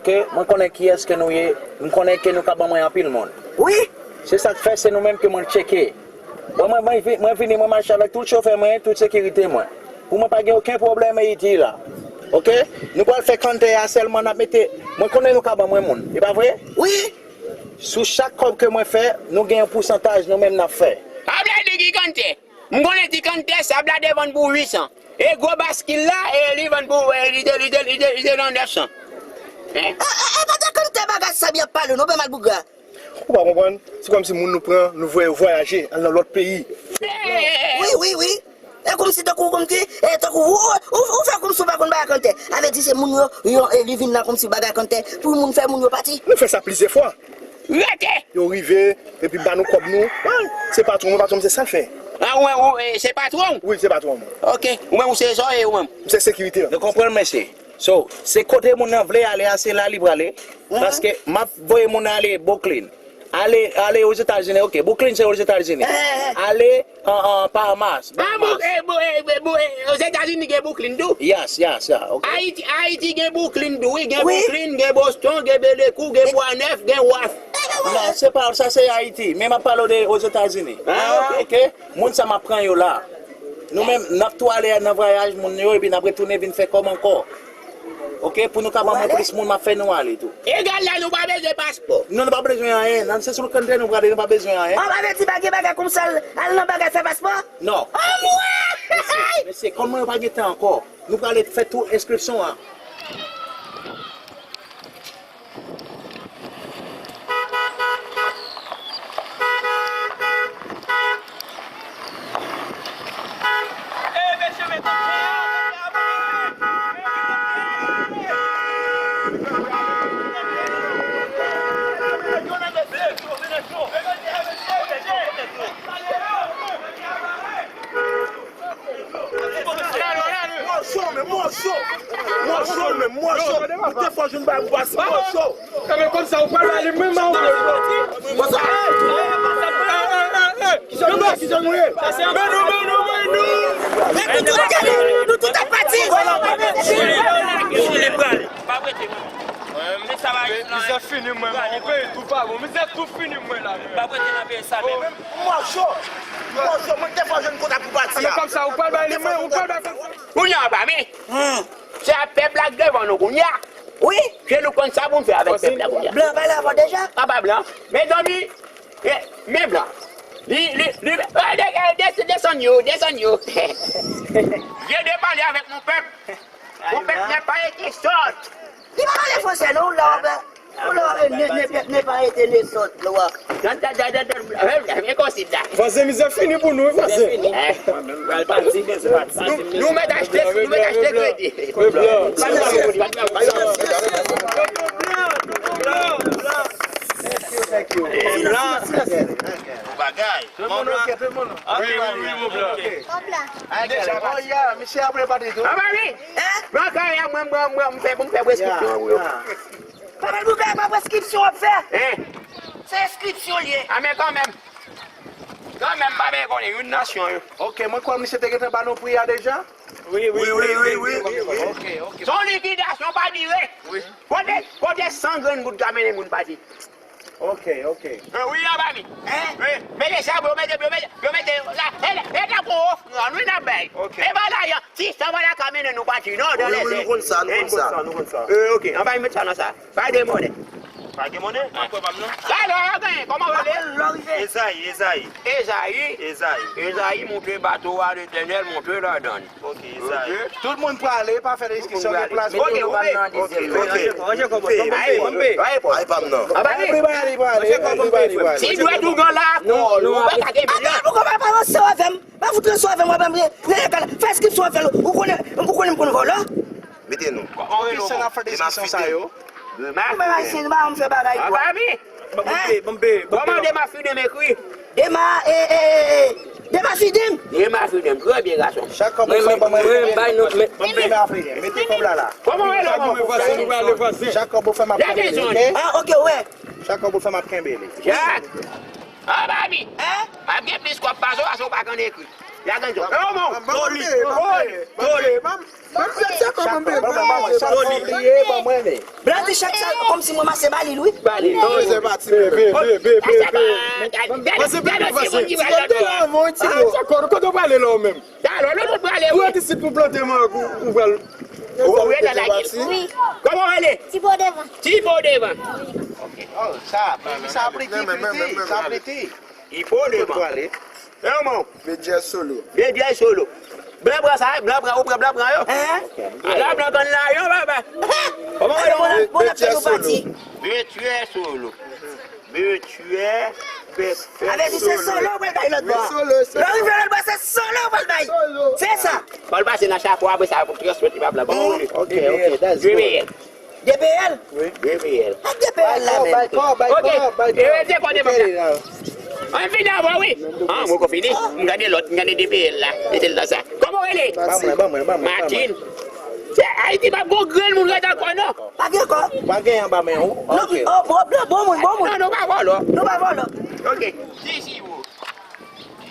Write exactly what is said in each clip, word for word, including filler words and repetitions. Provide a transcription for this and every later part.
Ke mwen konnen kiyès ke nou ye, m konnen ke nou ka ban mwen anpil moun. Wi. Se sa k fè se nou menm ke mwen tcheke. Bon, mwen, mwen, vi- mwen vini, mwen mache avèk tout chofè mwen, tout sekirite mwen. Pou mwen pa gen okenn pwoblèm Ayiti la. Oke? Nou pral fè kantè a sèlman, n ap mete, mwen konnen nou ka ban mwen moun. E pa vre? Wi. Sou chak kòb ke mwen fè, nou gen yon pousantaj nou menm n ap fè. Pa vle di ki kantè. M konnen ti kantè sab la te vann pou uit san. E gwo baskil la, e li vann pou, e li te, li te, li te, li te nan nèf san. Hein? E, e, e pa de kantè bagay sab y ap pale, non, pè Malpougra. Ou pa konprann? Se kòmsi moun nou pran, nou voye yo vwayaje, al nan lòt peyi. Wi, wi, wi. E kòmsi tankou, kòmsi, e tankou, ou, ou, ou fè kòmsi ou pa konn bagay kantè. Sa vle di se moun yo, yo, e li vin la kòmsi bagay kantè, pou moun fè moun yo pati. Nou fè sa plizyè fwa. Rete! Yo rive, epi ba nou kòb nou. Wi, se patwon mwen, patwon mwen se sa l fè. A, ou, ou, e, se patwon? Wi, se patwon mwen. Ok, ou menm ou se sa w ye ou menm? M se sekirite an. Nou konprann, mesye. So, se kote moun nan vle ale a, se la li prale. Paske m ap voye moun nan ale Brooklyn. Ale, ale Ozetazini, ok. Brooklyn se Ozetazini. Ale an, an Bahamas. Ah, Bahamas. Bou-, eh, bou-, eh, eh, bou-, eh, Ozetazini gen Brooklyn tou? Yes, yes, yeah, ok. Ayiti, Ayiti gen Brooklyn tou, wi. Gen Brooklyn, gen Boston, gen Bèlèkou, gen Bwa Nèf, gen Waf. Non, se pa, sa se Ayiti. Men m ap pale w de Ozetazini. Ah, ok. Ok? Moun sa m ap pran yo la. Nou menm, n ap tou ale nan vwayaj moun yo, epi n ap retounen vin fè kòb ankò. Ok, pou nou ka ban mwen plis moun, m ap fè nou ale tou. Egal la, nou pa bezwen paspò. Non, nou pa bezwen anyen. Nan se sou kantè nou prale, nou pa bezwen anyen. An pa vle di pa gen bagay koumsa al, al nan bagay fè paspò? Non. Anmwey! Mesye, mesye, kòm mwen yo pa gen tan ankò, nou prale fè tou enskripsyon an. Mòso, men mòso! Mòso, men mòso! Ou te fò jwenn bagay pou pase mòso! Sa men kòmsa ou pral ale menm an ou. Kijan nou ye? Kijan nou ye? Men nou, men nou, men nou! Men nou tout gade, nou tout ap pati! Chile prale. Pa prete mwen. Mwen, men sa va. Mizè fini mwen, mwen, mwen, tou pa bon. Mizè tou fini mwen la, men. Pa prete nan peyi sa menm. Mòso! Mòso, mwen te fò jwenn kontak pou pati a. Men kòmsa, ou pral bay li, men, ou pral bay kòmsa. Kounye a, pa men. Se a pèp la k devan nou kounye a. Wi. Se nou konn sa pou n fè avèk pèp la kounye a. Blan pale avan deja. A pa blan. Mezanmi, eh, men blan. Li, li, li, eh, de-, eh, de-, desann yo, desann yo. Je de pale avèk mon pèp. Mon pèp n'a pas été sot. Li pa pale fransè non, ou la w ap, ou la w ap, ne, ne, ne, ne pa été ne sot, la w ap. Vwazen, mizè fini pou nou, wi, vwazen. Nou, nou mèt achte, nou mèt achte kredi. Bagay. Tout moun ok, tout moun. Ok, wi, wi, wi, wi. Deja, oh, yeah, misye apre pati tou. Apa wi? Nan kay a mwen, mwen, mwen, m fè, m fè preskripsyon pou yo. Papa Bouga, pa preskripsyon w ap fè. Se enskripsyon l ye. A, men kanmenm. Kanmenm, pa byen konnen youn nan syon yo. Ok, mwen kwè misye te gentan ba nou pri a deja. Wi, wi, wi, wi, wi. Ok, ok. Se yon likidasyon pa dire. Wi. Kote, kote san grenn goud ka mennen moun pati. Ok, ok. Wi, a pa mi. Wi, mete sa, yo mete, yo mete, yo mete la, e, e la pou ofrann, wi, n ap bay. Ok. E pa lajan, si sa pa la ka mennen nou pati, non, dan lèzè. Wi, wi, nou konn sa, nou konn sa. Nou konn sa, nou konn sa. Ok, anba, met sa nan sa. Pa gen monnen. Pa gen monnen? Mwen kwè pa m non. Sa lè yo genyen, kòman w rele? Ezayi, Ezayi. Ezayi? Ezayi. Ezayi monte bato a, Letènèl monte ladan l. Ok, Ezayi. Tout moun prale, pa fè diskisyon, gen plas pou nou. Ok, ok. Ranje kòb ou. Ay pa m non. Everybody prale, everybody prale. Si dwèt ou gen la, non, non, pa ka gen. Apa, ou konn pa ranse avè m? Pa fout ranse avè m, w ap antre nan lekòl, fè enskripsyon avè l. Ou konnen, ou konnen m konn vòlò? Mete nou. Poukisa n ap fè diskisyon sa yo? Ou menm ayisyen, nou pa janm fè bagay tou. Apa mi? Hein? Kòman Dema Fidem ekri? Dema, e, e, e, Dema Fidem. Dema Fidem, trè byen, gason. Chak kòb ou fè ban mwen. Mwen, mwen, bay nou, men. Dema Fidem, mete kòb la la. Kòman w rele? Chak kòb ou fè m ap kenbe li, ok? Ah, ok, wè. Chak kòb ou fè m ap kenbe li. Jak. Ah, baby. Hein? Ap gen plis kòb pase w, ase w pa konn ekri. Lage l. Toli, toli, toli. Ban mwen, ban mwen, ban mwen, ban mwen, ban mwen, ban mwen, ban mwen. Blan di chak sa kòmsi mwen mase ba li, wi. Ba li. Non, se pa ti bebe. Bebe, bebe, bebe. Mwen se bebe, mwen se. Kote w prale la ou menm? Talè, lè nou prale, wi. Ou ret isit pou plante mango, ou pral. Ou ret la, la. Wi. Kòman w rele? Ti po devan. Ti po devan. Oh, sa, sa pliti, pliti, sa pliti. Ti po devan. Kote w prale? E yo, man. Bedjè solo. Bedjè solo. Blan pran sa, blan pran, ou pran blan pran yo. Ala blan konn la yo, papa. Kòman w rele? Bon, bon, bon, Bedjè solo. Bedjè solo. Bedjè, Bedjè. Avè di se solo, mwen bay lòt bò. Solo, solo. Lè w rive lòt bò, se solo, mwen bay. Solo. Se sa. Fò l pase nan chapo, apre sa, pou transmèt li pa blan. Bon, ok, ok, that's good. De B L? Wi. De B L. Ak de B L la menm. Bay kò, bay kò, bay kò. Ok. E, de kò de blan. An fini avè w, wi. An, mwen ko fini. M gade lòt, m gade de B L la. Mete l nan sa. Kòman w rele? Ba mwen, ba mwen, ba mwen, ba mwen. Martin. Se Ayiti p ap gon grenn moun ret ankò, non. Pa gen ankò. Pa gen anba men ou. Non, ok. Oh, bon, bon, bon moun, bon moun. Non, nou pa vòlò. Nou pa vòlò. Ok. Ti si, bro.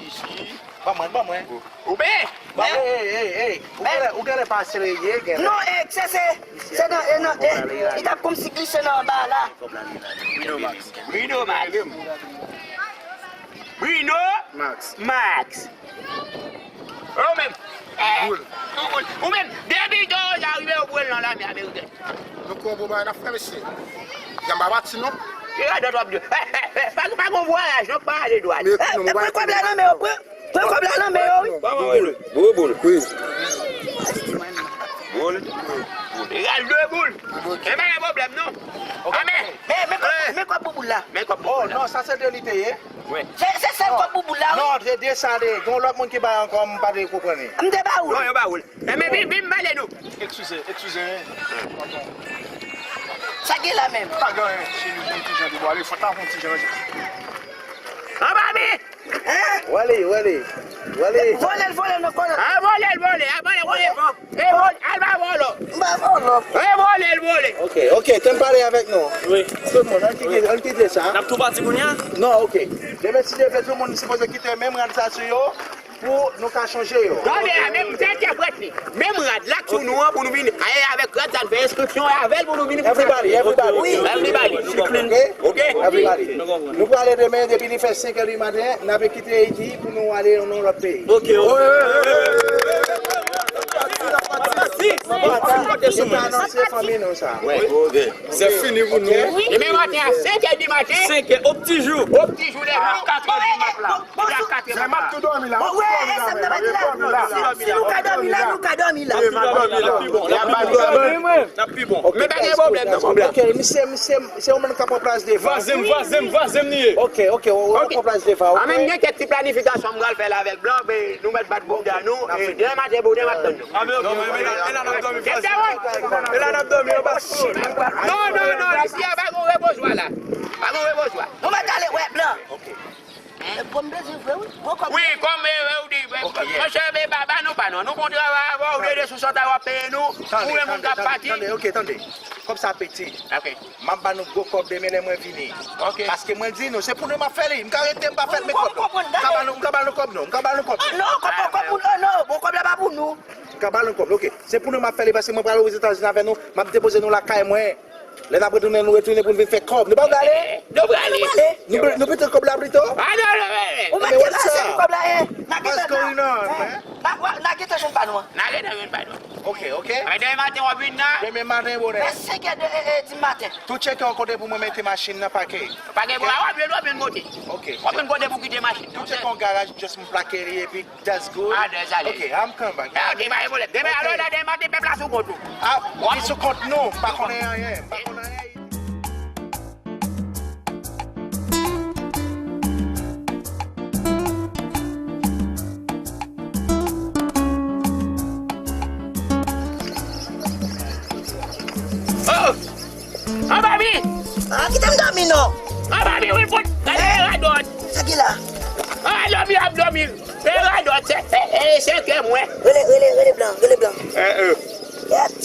Isit. Ban mwen, ban mwen. Ou ben? Ban mwen, ey, ey, ey. Ou genlè, ou genlè pa serye, genlè. Non, e, se, se, se nan, e, nan, e, li t ap kòmsi glise nan anba la. Bruno Max. Bruno Max. Bruno Max. Max. Ou menm. Boul. Ou menm, depi Doroza rive, ou pran nan lame amerikèn. Nou konn bon bagay n ap fè, mesye. Janm pa pati, non. Ki radòt w ap di? Pa, pa gon vwayaj, non, pa ale dwat. E, pran kòb la nan men yo, pran, pran kòb la nan men yo, wi. Boul, boul, boul. Boul. Egal de boul. E pa gen pwoblèm, non. Amèn. Men, men kòb, men kòb pou boul la. Men kòb pou boul la. Oh, non, sa se de li te ye. Se, se sèl kòb pou boul la, wi. Non, de, de sa de. Gon lòt moun ki bay ankò, m pa te konprann li. M te ba ou. Non, yo ba ou. Enben, vin, vin, m pale nou. Eskize, eskize. Sa gen la menm? Pa gen anyen, cheri, yon ti jan de bwale, fò ta fè yon ti jan. Anba mi! Hein? Wale, wale, wale. Vole l, vole l nan kò l. A vole l, vole, a vole, vole, vole. E vole, al ba vòlò. M ba vòlò. E vole l, vole. Ok, ok, te m pale avèk nou. Wi. Tout moun, ann kite, ann kite sa. N ap tou pati kounye a? Non, ok. Demen, si Dye vle, tout moun sipoze kite menm rad sa sou yo. Pou nou ka chanje yo. Tande a, menm, se entèprèt li. Menm rad la k sou nou an pou nou vin, e avèk rad sa n fè enskripsyon, e avè l pou nou vin pou sa. Everybody, everybody. Everybody. Ok? Everybody. Nou prale demen, depi li fè senk è di maten, n ape kite Ayiti pou nou ale nan yon lòt peyi. Ok, ok. Anonse fanmi nou sa. Se fini pou nou. Demen maten a senk è di maten. Senk è, o pti jou. O pti jou, leve. Katrè di maten la. Bon, bon, men m ap tou dòmi la, m ap tou dòmi la, men m ap dòmi la. Si, si nou ka dòmi la, nou ka dòmi la. N ap dòmi la. N ap pi bon. Men pa gen pwoblèm, non. Ok, misye, misye, se ou menm k ap pran plas Deva. Vwazen m, vwazen m, vwazen m li ye. Ok, ok, ou, ou pran plas Deva, ok. A, men gen kèk ti planifikasyon m pral fè la avèk blan, men nou mèt bat bouda nou, e demen maten bonè m ap tann nou. A, men ok, men la, men la n ap dòmi, vwazen. Men la n ap dòmi anba. Non, non, non, isi a pa gon repozwa la. Pa gon repozwa. Nou mèt ale wè blan. Ok. E, bon, m bezwen vre, wi. Bon, kòm wi, kòm, e, e, ou di, e, monchè, men ba, ba nou pa non. Nou konn travay avè w, ou de sou sòt a w ap peye nou. Ou e moun k ap pati. Tande, ok, tande. Kòb sa piti. Ok. M ap ba nou gwo kòb demen lè mwen vini. Ok. Paske mwen di nou, se pou nou m ap fè li. M ka rete, m pa fè l, men kòb nou. M ka ba nou, m ka ba nou kòb nou. M ka ba nou kòb nou. Ah, non, kòb, kòb, kòb, non, non. Bon, kòb la pa pou nou. M ka ba nou kòb nou, ok. Se pou nou m ap fè li, paske mwen prale Ozetazini avè nou. M ap depoze nou lakay mwen. Lè n ap retounen, nou retounen pou n vin fè kòb. Nou pa vle ale? Nou prale. Nou prale. Nou, nou pete kòb la plito? A, non, non, non. Ou mèt te pase pou kòb la, e. N a gentan la. N a, n a gentan jwenn pa nou an. N a gentan jwenn pa nou. Ok, ok. Men demen maten w ap vin la. Demen maten bonè. Lè senk è de, e, e, di maten. Tou tcheke yon kote pou mwen mete machin nan pake. Pa gen pwoblèm, w ap jwenn, w ap jwenn kote. Ok. W ap jwenn kote pou kite machin nan. Tou tcheke yon garaj, just m plake li epi That's good. Ah, that's it. Ok, I'm come back. Ah, ok, pa gen pwoblèm. Demen, alò, la, demen maten, pèp la sou kont ou. Ah, li sou kont nou. M pa konnen anyen. M pa konnen anyen. Oh! Anba mi! Ah, kite m dòmi, non. Anba mi, wi, fout. Gade radòt. Sa ki la? Ah, dòmi, ap dòmi. E radòt, se, e, e, se kè mwen. Rele, rele, rele blan, rele blan. Eh, eh.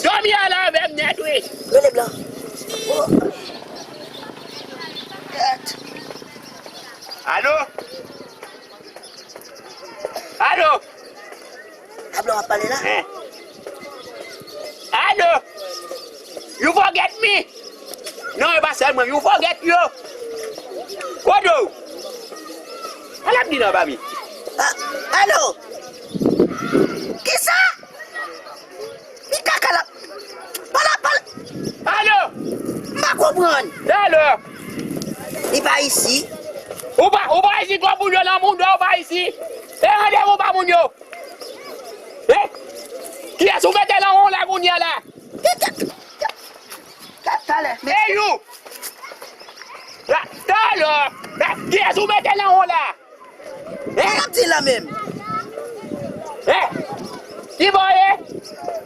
Dòmi al avè m nèt, wi. Rele blan. Oh. Alo? Alo? A blan w ap pale la? Eh. Mwen, yon fògèt yo. Kodo. Ala m di nan pa mi. Ah, alo. Kisa? Li kaka la. Pala, pala. Alo. M pa konprann. Talè. Li pa isi. Ou pa, ou pa isi twòp moun yo nan moun yo, ou pa isi. E randevou pa moun yo. Eh? Kiyès ou mete nan won la kounye a la? Talè. E you. La, talè. La, kiyès ou mete nan won la? Sa l ap di la menm? Eh? Ki bò ye?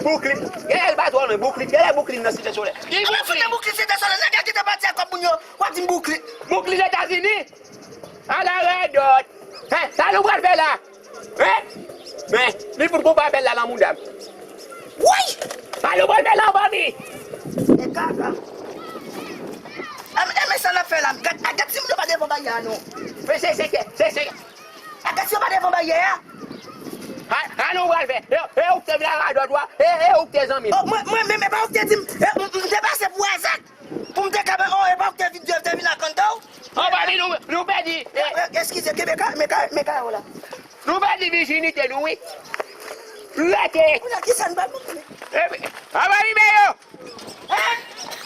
Bouklin. Genlè l pa twò lwen. Bouklin. Genlè Bouklin nan Site Solèy. Ki Bouklin? Bouklin Site Solèy. Nèg la gentan pati ak kòb moun yo. W ap di m Bouklin. Bouklin Etazini. Ala rèdòt. Hein? Sa nou pral fè la? Hein? Men, li fout gon papèl la nan mouda m. Woy! Sa nou pral fè la, fanmi? E kaka. E, e, men sa n ap fè la. Gad, a, gad si moun yo pa devan baryè a, non. Men se, se, se, se, se. A, gad si yo pa devan baryè a. Ha, ha, nou pral fè. E, e, ou k te vin a radòt ou a. E, e, ou k te zanmi m. Oh, mwen, mwen, men, men pa ou k te di m. E, m, m te pase pou Azak. Pou m te ka, oh, e pa ou k te vin, te vin ak Anto? Oh, fanmi, nou, nou pèdi. E, e, eskize, kenbe ka, men ka, men ka yo la. Nou pèdi vijinite nou, wi. Rete. Ou la, kisa n ba nou? E, a, fanmi, men yo. Hein?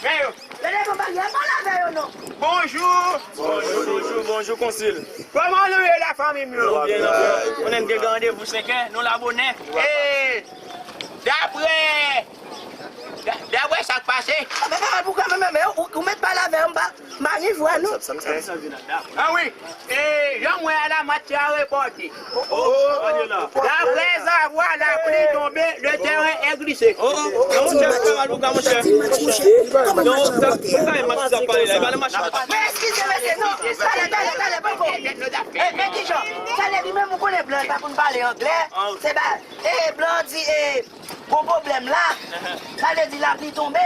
Men yo. Lè devan baryè a, pale avè yo, non. Bonjou. Bonjou, bonjou, bonjou, konsil. Kòman nou ye, lafanmi m yo? Nou byen, nou byen. Konnen n te gen randevou senkè, nou la bonè. E, daprè, da-, daprè sa k pase. A, men, men, men, pouki, men, men, men, ou, ou mèt pale avè m, m pa, m pa gen vwa, non. Ah wi. E, jan m wè a la, match la repòte. D'après avoir, la pluie tombée, le terrain est glissé. Oh, oh, oh, oh, monchè, sa mal pou ka, monchè. Non, sa, sa e match sa pale la, e pa nan match. Men eskize, mesye, non. Talè, talè, talè, poko. E, men kijan? Talè, li menm, ou konnen blan, li pa konn pale anglè. Se ba, e, blan di, e, Gon pwoblèm la. Sa vle di lapli tonbe.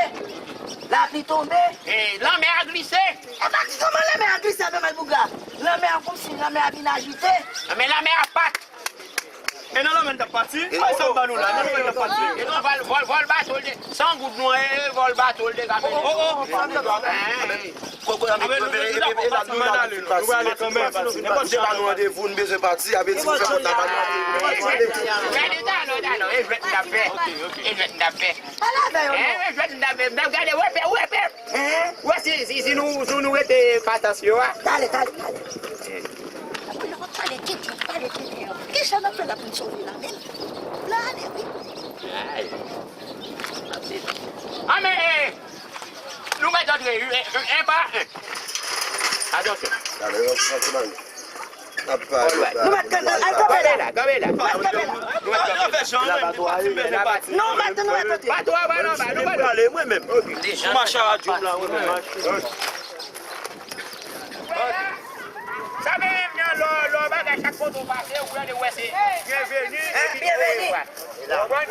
Lapli tonbe. E, lanmè a glise. E pa ki kòman lanmè a glise avè Malpougra? Lanmè a kòmsi lanmè a vin ajite. Nan men lanmè a pat. E nan lanmè n t ap pati? Kòman sa w ba nou la? Nan lanmè n t ap pati? E non, vòl, vòl, vòl bato l te, san goud nou, e, e, vòl bato l te ka mennen. Oh, oh, oh, oh. Koko, a, men nou, nou, nou pa pati, nou pa pati, nou pa pati, nou pa pati. Se pa nou randevou, nou bezwen pati, a vle di nou fè kòb la pa nou. Gade talò, talò, e jwèt n t ap fè. E jwèt n t ap fè. Pale avè yo, non. E jwèt n t ap fè. M t ap gade, wè, pè, wè, pè. Wè, si, si, si nou, si nou rete patans yo a. Talè, talè, talè. Apre yo pale tenten, pale tenten. Kisa n ap fè la pou n sove la menm? La ale, wi. A, men, e, nou mèt antre, e, e, en pa en. Atansyon. Gade, yo, sa, se bagay. N ap pale, nou mèt kanpe la, kanpe la. Kanpe la, kanpe la. Nou mèt kanpe la. Non, nou mèt, nou mèt antre. Bato a pa nan ba, nou pa pale, mwen menm. Sou mache a radyo m la, mwen menm. Sa menm nan lò, lò bagay, chak kote w pase, ou tande w wè se byenveni, epi byenveni. Ou konprann?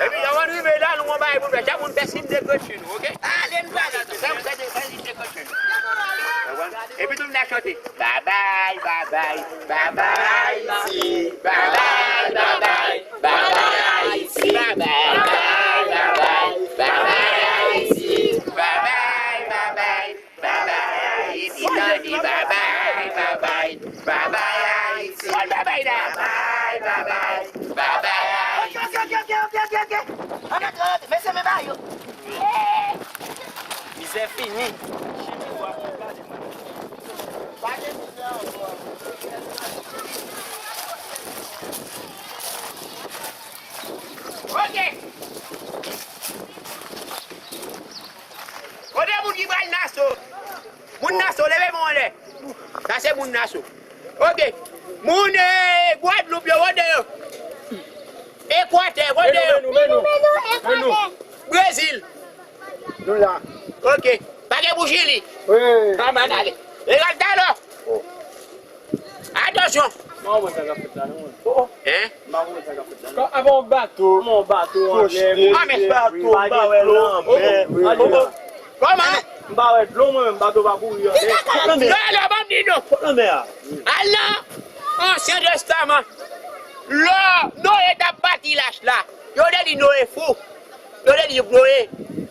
Epi lè w rive la, nou gon bagay pou n fè. Chak moun fè siy de krèt sou nou, oke? Ale, n prale. Fè, fè, fè siy de krèt sou nou. Ou konprann? Epi tout moun ap chante. Babay, babay, babay Ayiti. Babay, babay, babay Ayiti. Babay, babay, babay, babay Ayiti. Babay, babay, babay Ayiti. Tande, babay, babay, babay Ayiti. Babay, babay, babay Ayiti. Oke, oke, oke. Ann antre, ann antre. Mesye, men ba yo. Mizè fini. Oke. Kote moun ki pral Naso? Moun Naso, leve men w anlè. Sa se moun Naso. Oke. Moun, eh, Gwadloup yo, kote yo? Ekwatè, kote yo? Brezil. Nou la. Oke. Pa gen pou Chili. Wi. Ann ale. E gad talò. Atansyon! M pa konprann sa k ap fèt la, non, mwen. Oh, oh. Hein? M pa konprann sa k ap fèt la, non. Kò, avè yon bato. Kòman yon bato anlè, poste, bato, m pa wè lanmè. Kòman? M pa wè dlo, mwen menm, bato pa kouri anlè. Kot lanmè a? Al nan Ansyen Testaman. Lò Noye t ap pati lach la, yo te di Noye fou. Yo te di Noye,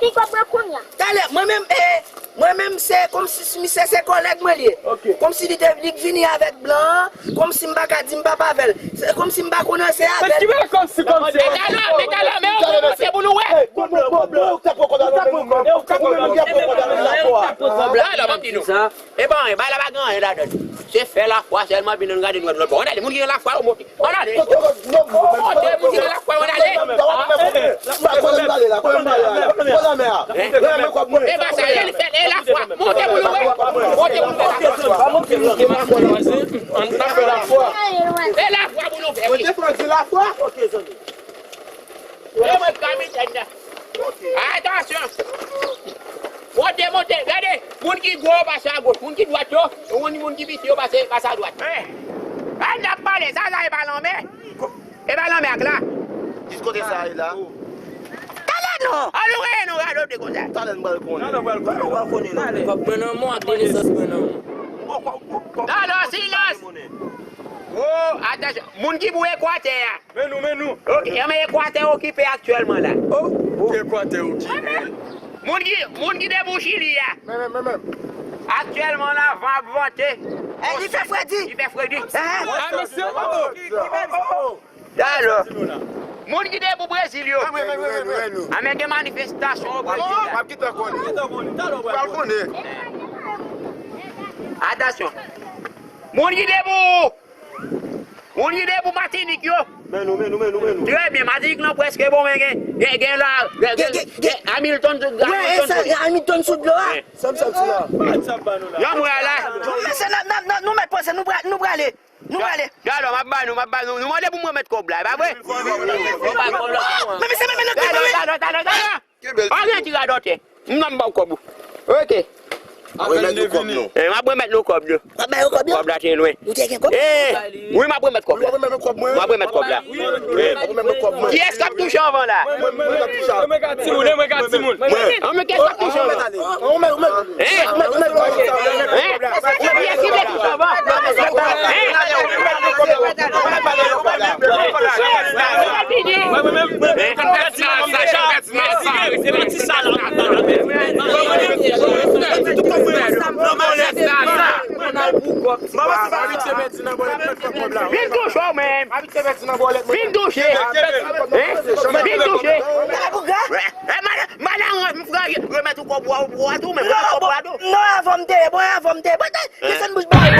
Pèdi kòb mwen kounye a. Talè, mwen menm, eh, mwen menm se kòmsi misye se kòlèg mwen li ye. Kòmsi li te, li k vini avèk blan an, kòmsi m pa ka di m papa avè l. Se kòmsi m pa konnen se avè l. Kòmsi, kòmsi. Talè, men talè, men ou monte pou nou wè. Talè, m ap di nou. Talè, m ap di nou. E bon, e bay la pa gen anyen ladan. Se fè lafwa sèlman, epi nou gade nou lòt bò. Ann ale, moun ki gen lafwa, yo monte. Ann ale. Monte, moun ki gen lafwa, ann ale. E pa sa, e fè, e lafwa. Monte pou nou wè. Monte pou nou wè. E lafwa pou nou fè, wi. Yo mwen kapitèn nan. Atansyon. Monte, monte. Gade. Moun ki gwo pase agoch. Moun ki dwat yo. Moun, moun ki piti yo pase, pase adwat. An n ap pale. Sa, sa e pa lanmè. E pa lanmè ak la. Jis kote sa ye la. Talè non. An nou rele nou radote konsa. Talè n pral konnen. Talè w pral konnen la. Kòb mwen nan men w ak konesans mwen nan men w. Talè silans. Wo, atansyon. Moun ki pou ekwatè a. Men nou, men nou. Ok, men ekwatè okipe aktyèlman la. Oh, ekwatè okipe. Moun ki, moun ki te pou Chili a. Men, men, men, men. Aktyèlman la, van ap vante. Eh, li fè fredi. Li fè fredi. Eh. Ah, mesye, oh, oh, oh, oh. Talè. Moun ki te pou Brezil yo. Men, men, men, men, men. A men gen manifestasyon o Brezil la. W ap kite konnen. Pral konnen. Atansyon. Moun ki te pou Moun ki te pou Matinik yo. Men nou, men nou, men nou, men nou. Trè byen, Matinik lan prèske bon, men gen, gen, gen la, gen, gen, gen, gen Hamilton sou, Hamilton sou. Hamilton sou dlo a. Sa m santi la. Yon mwen la. Mesye, n ap, n ap, n ap, nou mèt panse, nou pra-, nou prale. Nou prale. Gade, m ap ba nou, m ap ba nou. Nou mande pou mwen mèt kòb la, e pa vre? Men mesye, men, men, nan. Gade, gade, gade, gade. Anyen ti radòtè. M nan m ba w kòb ou. Ok. Remèt nou kòb nou. Eh, m ap remèt nou kòb yo. W ap ba yo kòb yo? Kòb la te lwen. Ou te gen kòb? Eh, wi, m ap remèt kòb la. W ap remèt nou kòb mwen? M ap remèt kòb la. Wi. W ap remèt nou kòb mwen? Kiyès k ap touche anvan la? Mwen, mwen, mwen k ap touche. Mwen ka timoun, mwen ka timoun. Mwen. An, men kiyès k ap touche anvan? An, ou mèt, ou mèt. Hein? Ou mèt, ou mèt. Hein? Kiyès ki vle touche anvan? Hein? Vin touche w menm. Vin touche. Hein? Vin touche. Madan, madan, remèt ou kòb ou a tou, men kòb ou a tou. Non, avan m te ye, bon, avan m te ye. Bon, desann bouch bagay.